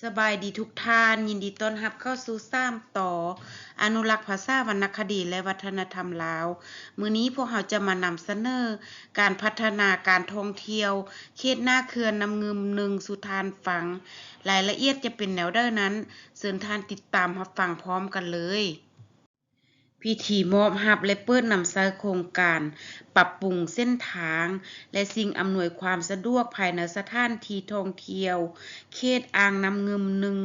ສະບາຍດີທຸກທ່ານ, ຍິນດີຕ້ອນຮັບເຂົ້າສູ່ສາມຕໍ່ ອະນຸລັກພາສາ, ວັນນະຄະດີ ແລະ ວັດທະນະທຳລາວ. ມື້ນີ້ພວກເຮົາຈະມານຳສະເໜີການພັດທະນາການທ່ອງທ່ຽວເຂດໜ້າເຂື່ອນນ້ຳງື່ມໜຶ່ງສູ່ທ່ານຟັງ. ລາຍລະອຽດຈະເປັນແນວໃດນັ້ນ, ເຊີນທ່ານຕິດຕາມຮັບຟັງພ້ອມກັນເລີຍ. ພິທີມອບຮັບ ແລະ ເປີດນຳໃຊ້ໂຄງການປັບປຸງເສັ້ນທາງ ແລະ ສິ່ງອຳນວຍຄວາມສະດວກພາຍໃນສະຖານທີ່ທ່ອງທ່ຽວເຂດອ່າງນ້ຳງື່ມໜຶ່ງ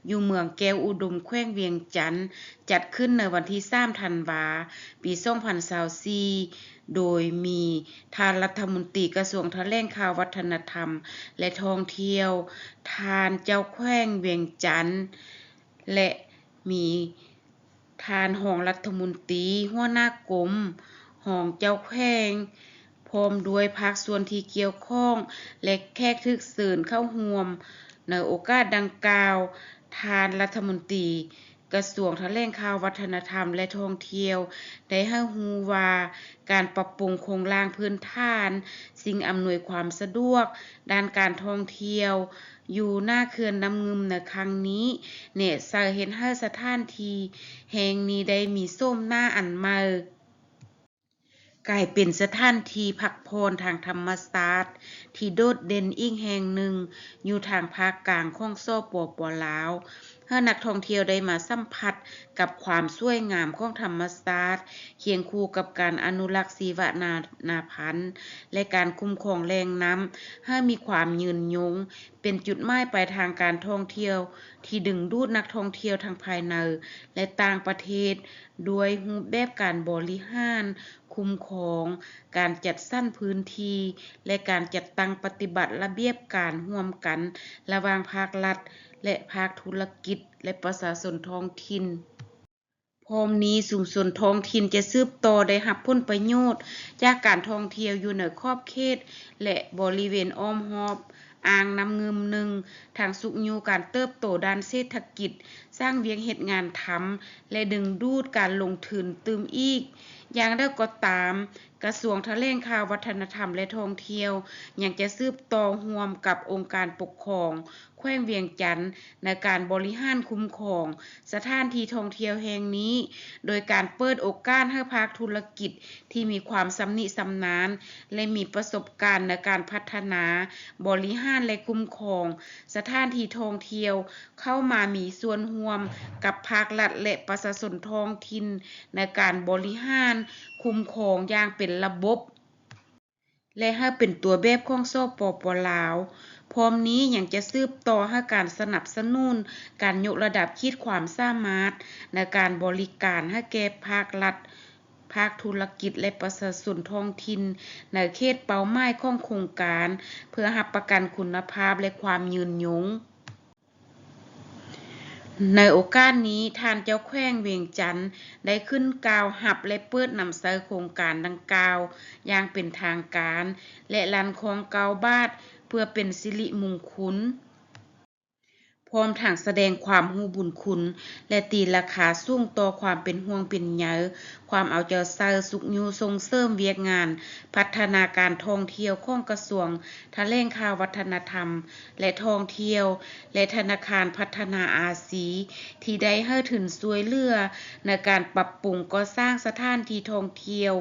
ຢູ່ເມືອງແກ້ວອຸດົມ ແຂວງວຽງຈັນ ຈັດຂຶ້ນໃນວັນທີສາມ ທັນວາ ປີສອງພັນຊາວສີ່ ໂດຍມີທ່ານລັດຖະມົນຕີກະຊວງຖະແຫຼງຂ່າວ ວັດທະນະທຳ ແລະ ທ່ອງທ່ຽວ, ທ່ານເຈົ້າແຂວງວຽງຈັນ ແລະ ມີ ທ່ານຮອງລັດຖະມົນຕີ, ຫົວໜ້າກົມ, ຮອງເຈົ້າແຂວງ, ພ້ອມດ້ວຍພາກສ່ວນທີ່ກ່ຽວຂ້ອງ ແລະ ແຂກຖືກເຊີນເຂົ້າຮ່ວມ. ໃນໂອກາດດັ່ງກ່າວ, ທ່ານລັດຖະມົນຕີກະຊວງຖະແຫຼງຂ່າວ, ວັດທະນະທຳ ແລະ ທ່ອງທ່ຽວ ໄດ້ໃຫ້ຮູ້ວ່າ ການປັບປຸງໂຄງລ່າງພື້ນຖານ, ສິ່ງອຳນວຍຄວາມສະດວກດ້ານການທ່ອງທ່ຽວ ຢູ່ໜ້າເຂື່ອນນ້ຳງື່ມໃນຄັ້ງນີ້ ແນໃສ່ເຮັດໃຫ້ສະຖານທີ່ແຫ່ງນີ້ໄດ້ມີໂສມໜ້າອັນໃໝ່, ກາຍເປັນສະຖານທີ່ພັກຜ່ອນທາງທຳມະຊາດທີ່ໂດດເດັ່ນອີກແຫ່ງໜຶ່ງ ຢູ່ທາງພາກກາງຂອງ ສປປ ລາວ. ໃຫ້ນັກທ່ອງທ່ຽວໄດ້ມາສຳຜັດກັບຄວາມສວຍງາມຂອງທຳມະຊາດ, ຄຽງຄູ່ກັບການອະນຸລັກຊີວະນານາພັນ ແລະ ການຄຸ້ມຄອງແຫຼ່ງນ້ຳໃຫ້ມີຄວາມຍືນຍົງ, ເປັນຈຸດໝາຍປາຍທາງການທ່ອງທ່ຽວທີ່ດຶງດູດນັກທ່ອງທ່ຽວທັງພາຍໃນ ແລະ ຕ່າງປະເທດ ດ້ວຍຮູບແບບການບໍລິຫານ, ຄຸ້ມຄອງ, ການຈັດສັນພື້ນທີ່ ແລະ ການຈັດຕັ້ງປະຕິບັດລະບຽບການຮ່ວມກັນລະຫວ່າງພາກລັດ ແລະ ພາກທຸລະກິດ ແລະ ປະຊາຊົນທ້ອງຖິ່ນ. ພ້ອມນີ້, ຊຸມຊົນທ້ອງຖິ່ນຈະສືບຕໍ່ໄດ້ຮັບຜົນປະໂຫຍດຈາກການທ່ອງທ່ຽວຢູ່ໃນຂອບເຂດ ແລະ ບໍລິເວນອ້ອມຮອບອ່າງນ້ຳງື່ມໜຶ່ງ, ທັງຊຸກຍູ້ການເຕີບໂຕດ້ານເສດຖະກິດ, ສ້າງວຽກເຮັດງານທຳ ແລະ ດຶງດູດການລົງທຶນຕື່ມອີກ. ຢ່າງໃດກໍຕາມ, ກະຊວງຖະແຫຼງຂ່າວ, ວັດທະນະທຳ ແລະ ທ່ອງທ່ຽວ ຍັງຈະສືບຕໍ່ຮ່ວມກັບອົງການປົກຄອງ ແຂວງວຽງຈັນ ໃນການບໍລິຫານຄຸ້ມຄອງສະຖານທີ່ທ່ອງທ່ຽວແຫ່ງນີ້, ໂດຍການເປີດໂອກາດໃຫ້ພາກທຸລະກິດທີ່ມີຄວາມຊຳນິຊຳນານ ແລະ ມີປະສົບການໃນການພັດທະນາ, ບໍລິຫານ ແລະ ຄຸ້ມຄອງສະຖານທີ່ທ່ອງທ່ຽວ ເຂົ້າມາມີສ່ວນຮ່ວມກັບພາກລັດ ແລະ ປະຊາຊົນທ້ອງຖິ່ນໃນການບໍລິຫານຄຸ້ມຄອງຢ່າງເປັນລະບົບ ແລະ ໃຫ້ເປັນຕົວແບບຂອງ ສປປ ລາວ. ພ້ອມນີ້ຍັງຈະສືບຕໍ່ໃຫ້ການສະໜັບສະໜູນການຍົກລະດັບຂີດຄວາມສາມາດໃນການບໍລິການໃຫ້ແກ່ພາກລັດ, ພາກທຸລະກິດ ແລະ ປະຊາຊົນທ້ອງຖິ່ນໃນເຂດເປົ້າໝາຍຂອງໂຄງການ ເພື່ອຮັບປະກັນຄຸນນະພາບ ແລະ ຄວາມຍືນຍົງ. ໃນໂອກາດນີ້, ທ່ານເຈົ້າແຂວງວຽງຈັນໄດ້ຂຶ້ນກ່າວຮັບ ແລະ ເປີດນຳໃຊ້ໂຄງການດັ່ງກ່າວຢ່າງເປັນທາງການ ແລະ ລັ່ນຄ້ອງເກົ້າບາດ ເພື່ອເປັນສິລິມຸງຄຸນ, ພ້ອມທັງສະແດງຄວາມຮູ້ບຸນຄຸນ ແລະ ຕີລາຄາສູງຕໍ່ຄວາມເປັນຫ່ວງເປັນໃຍ, ຄວາມເອົາໃຈໃສ່, ຊຸກຍູ້ສົ່ງເສີມວຽກງານພັດທະນາການທ່ອງທ່ຽວຂອງກະຊວງ ຖະແຫຼງຂ່າວ, ວັດທະນະທຳ ແລະ ທ່ອງທ່ຽວ ແລະ ທະນາຄານພັດທະນາອາຊີ ທີ່ໄດ້ໃຫ້ທຶນຊ່ວຍເຫຼືອໃນການປັບປຸງກໍ່ສ້າງສະຖານທີ່ທ່ອງທ່ຽວ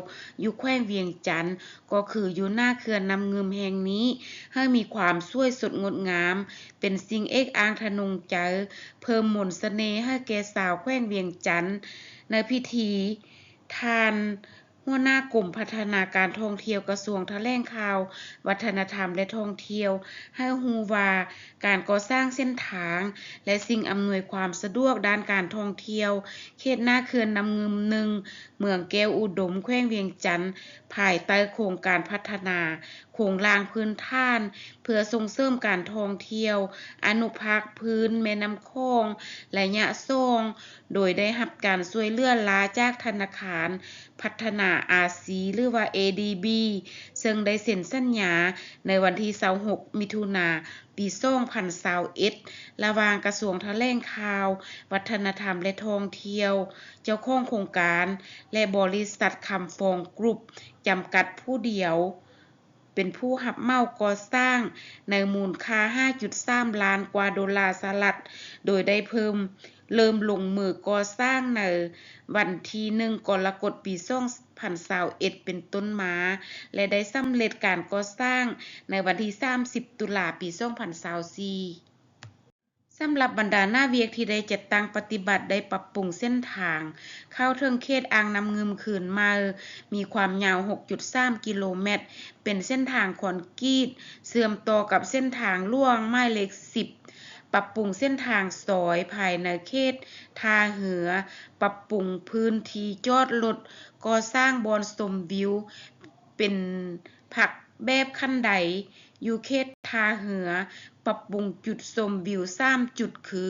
ຢູ່ແຂວງວຽງຈັນ, ກໍຄືຢູ່ໜ້າເຂື່ອນນ້ຳງື່ມແຫ່ງນີ້ ໃຫ້ມີຄວາມສວຍສົດງົດງາມ, ເປັນສິ່ງເອກອ້າງທະນົງໃຈ, ເພີ່ມມົນສະເໜ່ໃຫ້ແກ່ຊາວແຂວງວຽງຈັນ. ໃນພິທີ, ທ່ານ ຫົວໜ້າກົມພັດທະນາການທ່ອງທ່ຽວ ກະຊວງຖະແຫຼງຂ່າວ, ວັດທະນະທຳ ແລະ ທ່ອງທ່ຽວ ໃຫ້ຮູ້ວ່າ ການກໍ່ສ້າງເສັ້ນທາງ ແລະ ສິ່ງອຳນວຍຄວາມສະດວກດ້ານການທ່ອງທ່ຽວ ເຂດໜ້າເຂື່ອນນ້ຳງື່ມໜຶ່ງ ເມືອງແກ້ວອຸດົມ ແຂວງວຽງຈັນ ພາຍໃຕ້ໂຄງການພັດທະນາໂຄງລ່າງພື້ນຖານ ເພື່ອສົ່ງເສີມການທ່ອງທ່ຽວ, ອະນຸພາກພື້ນແມ່ນ້ຳຂອງໄລຍະສອງ ໂດຍໄດ້ຮັບການຊ່ວຍເຫຼືອລ້າຈາກທະນາຄານ ພັດທະນາອາຊີ ຫຼືວ່າ ເອດີບີ ເຊິ່ງໄດ້ເຊັນສັນຍາໃນວັນທີຊາວຫົກ ມິຖຸນາ ປີສອງພັນຊາວເອັດ ລະຫວ່າງກະຊວງຖະແຫຼງຂ່າວ, ວັດທະນະທຳ ແລະ ທ່ອງທ່ຽວ, ເຈົ້າຂອງໂຄງການ ແລະ ບໍລິສັດຄຳຟອງກຣຸບ ຈຳກັດຜູ້ດຽວ. ເປັນຜູ້ຮັບເໝົາກໍ່ສ້າງໃນມູນຄ່າຫ້າຈຸດສາມລ້ານກວ່າໂດລາສະຫະລັດ, ໂດຍໄດ້ເພີ່ມ ເລີ່ມລົງມືກໍ່ສ້າງໃນວັນທີໜຶ່ງ ກໍລະກົດ ປີສອງພັນຊາວເອັດ ເປັນຕົ້ນມາ ແລະ ໄດ້ສຳເລັດການກໍ່ສ້າງໃນວັນທີສາມສິບ ຕຸລາ ປີສອງພັນຊາວສີ່. ສຳລັບບັນດາໜ້າວຽກທີ່ໄດ້ຈັດຕັ້ງປະຕິບັດ ໄດ້ປັບປຸງເສັ້ນທາງເຂົ້າເຖິງເຂດອ່າງນ້ຳງື່ມຄືນໃໝ່, ມີຄວາມຍາວຫົກຈຸດສາມກິໂລແມັດ, ເປັນເສັ້ນທາງຄອນກຣີດເຊື່ອມຕໍ່ກັບເສັ້ນທາງຫຼວງໝາຍເລກສິບ, ປັບປຸງເສັ້ນທາງຊອຍພາຍໃນເຂດທ່າເຮືອ, ປັບປຸງພື້ນທີ່ຈອດລົດ, ກໍ່ສ້າງບ່ອນຊົມວິວ ເປັນຜັກແບບຂັ້ນໄດຢູ່ເຂດທ່າເຮືອ, ປັບປຸງຈຸດຊົມວິວສາມຈຸດ ຄື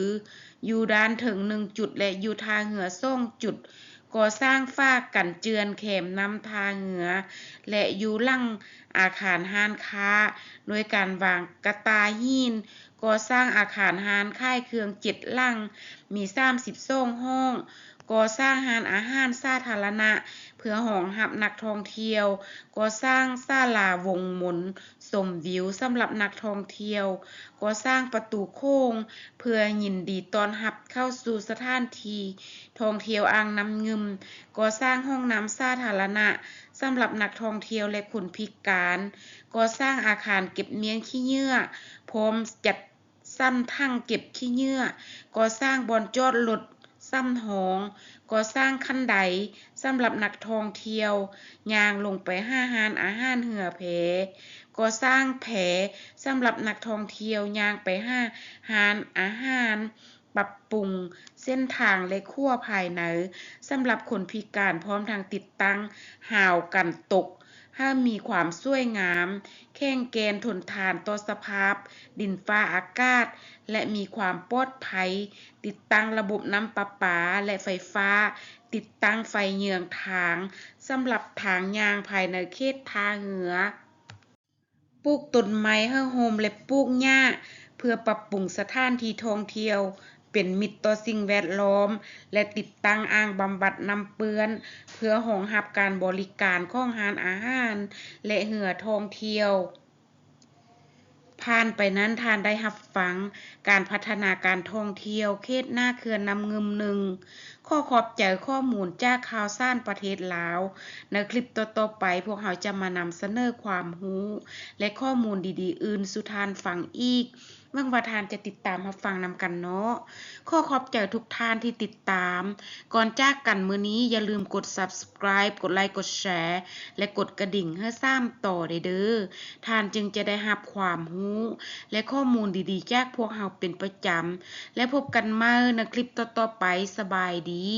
ຢູ່ດ້ານເທິງໜຶ່ງຈຸດ ແລະ ຢູ່ທ່າເຮືອສອງຈຸດ, ກໍ່ສ້າງຝາກັນເຈື່ອນແຄມນ້ຳທ່າເຮືອ ແລະ ຢູ່ຫຼັງອາຄານຮ້ານຄ້າ ດ້ວຍການວາງກະຕ່າຫີນ, ກໍ່ສ້າງອາຄານຮ້ານຂາຍເຄື່ອງເຈັດຫຼັງ ມີສາມສິບສອງຫ້ອງ, ກໍ່ສ້າງຮ້ານອາຫານສາທາລະນະເພື່ອຮອງຮັບນັກທ່ອງທ່ຽວ, ກໍ່ສ້າງສາລາວົງມົນຊົມວິວສຳລັບນັກທ່ອງທ່ຽວ, ກໍ່ສ້າງປະຕູໂຂງເພື່ອຍິນດີຕ້ອນຮັບເຂົ້າສູ່ສະຖານທີ່ທ່ອງທ່ຽວອ່າງນ້ຳງື່ມ, ກໍ່ສ້າງຫ້ອງນ້ຳສາທາລະນະສຳລັບນັກທ່ອງທ່ຽວ ແລະ ຄົນພິການ, ກໍ່ສ້າງອາຄານເກັບມ້ຽນຂີ້ເຫຍື້ອ ພ້ອມຈັດ ສັນຖັງເກັບຂີ້ເຫຍື້ອ, ກໍ່ສ້າງບ່ອນຈອດລົດສຳຮອງ, ກໍ່ສ້າງຂັ້ນໄດສຳລັບນັກທ່ອງທ່ຽວຍ່າງລົງໄປຫາຮ້ານອາຫານເຮືອແພ, ກໍ່ສ້າງແພສຳລັບນັກທ່ອງທ່ຽວຍ່າງໄປຫາຮ້ານອາຫານ, ປັບປຸງເສັ້ນທາງ ແລະ ຂົວພາຍໃນສຳລັບຄົນພິການ, ພ້ອມທັງຕິດຕັ້ງຮາວກັນຕົກ ໃຫ້ມີຄວາມສວຍງາມ, ແຂງແກ່ນ, ທົນທານຕໍ່ສະພາບດິນຟ້າອາກາດ ແລະ ມີຄວາມປອດໄພ, ຕິດຕັ້ງລະບົບນ້ຳປະປາ ແລະ ໄຟຟ້າ, ຕິດຕັ້ງໄຟເຍືອງທາງສຳລັບທາງຍ່າງພາຍໃນເຂດທ່າເຮືອ, ປູກຕົ້ນໄມ້ໃຫ້ໂຮມ ແລະ ປູກຫຍ້າ ເພື່ອປັບປຸງສະຖານທີ່ທ່ອງທ່ຽວ ເປັນມິດຕໍ່ສິ່ງແວດລ້ອມ ແລະ ຕິດຕັ້ງອ່າງບຳບັດນ້ຳເປື້ອນ ເພື່ອຮອງຮັບການບໍລິການຂອງຮ້ານອາຫານ ແລະ ເຮືອທ່ອງທ່ຽວ. ຜ່ານໄປນັ້ນ ທ່ານໄດ້ຮັບຟັງການພັດທະນາການທ່ອງທ່ຽວເຂດໜ້າເຂື່ອນນ້ຳງື່ມໜຶ່ງ. ຂໍຂອບໃຈຂໍ້ມູນຈາກຂ່າວສານປະເທດລາວ. ໃນຄລິບຕໍ່ໆໄປ ພວກເຮົາຈະມານຳສະເໜີຄວາມຮູ້ ແລະ ຂໍ້ມູນດີໆອື່ນສູ່ທ່ານຟັງອີກ. ຫວັງວ່າທ່ານຈະຕິດຕາມຮັບຟັງນຳກັນເນາະ. ຂໍຂອບໃຈທຸກທ່ານທີ່ຕິດຕາມ. ກ່ອນຈາກກັນມື້ນີ້ ຢ່າລືມກົດ Subscribe ກົດໄລ ກົດແຊ ແລະ ກົດກະດິ່ງໃຫ້ສາມຕໍ່ໄດ້ເດີ້. ທ່ານຈຶ່ງຈະໄດ້ຮັບຄວາມຮູ້ ແລະ ຂໍ້ມູນດີໆຈາກພວກເຮົາເປັນປະຈຳ. ແລະ ພົບກັນໃໝ່ໃນຄລິບຕໍ່ໆໄປ. ສະບາຍດີ.